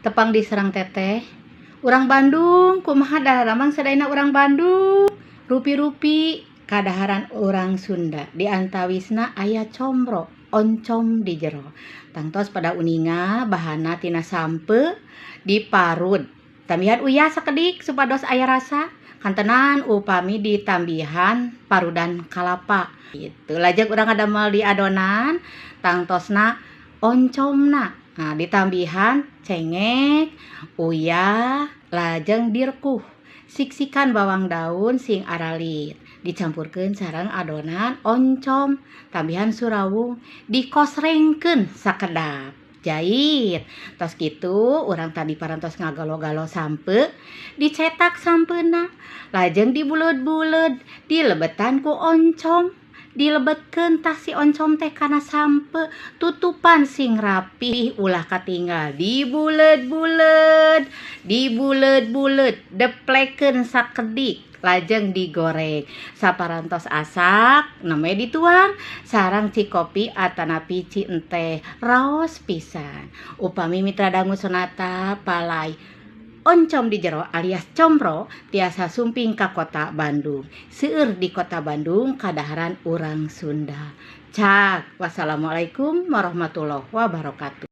Tepang di sareng Teteh. Urang Bandung, kumaha daramang sadayana urang Bandung. Rupi-rupi kadaharan urang Sunda. Di antawisna aya combro, oncom di jero. Tangtos pada uninga bahanna tina sampeu diparud. Tambihan uyah sakedik supados aya rasa. Kantenan upami ditambihan parudan kalapa. Gitu. Lajeng urang ngadamel di adonan tangtosna oncomna. Nah, ditambihan cengek, uyah, lajeng direkuh. Siksikan bawang daun sing aralit. Dicampurkeun sareng adonan oncom, tambihan surawung, dikosrengkeun sakedap. Jait. Tos kitu urang tadi parantos ngagalo-galo sampeu, dicetak sampeuna, lajeng dibuleud-buleud, dilebetan ku oncom. Dilebetkeun tah si oncom teh kana sampeu, tutupan sing rapih ulah katinggal. Dibuleud-buleud, dibuleud-buleud, deplekeun sakedik, lajeng digoreng. Saparantos asak, namanya dituang sareng ci kopi atanapi ci enteh. Raos pisan. Upami Mitra Dangu Sonata palay oncom di jero alias combro tiasa sumping ka Kota Bandung. Seueur di Kota Bandung kadaharan urang Sunda. Cak, wassalamualaikum warahmatullahi wabarakatuh.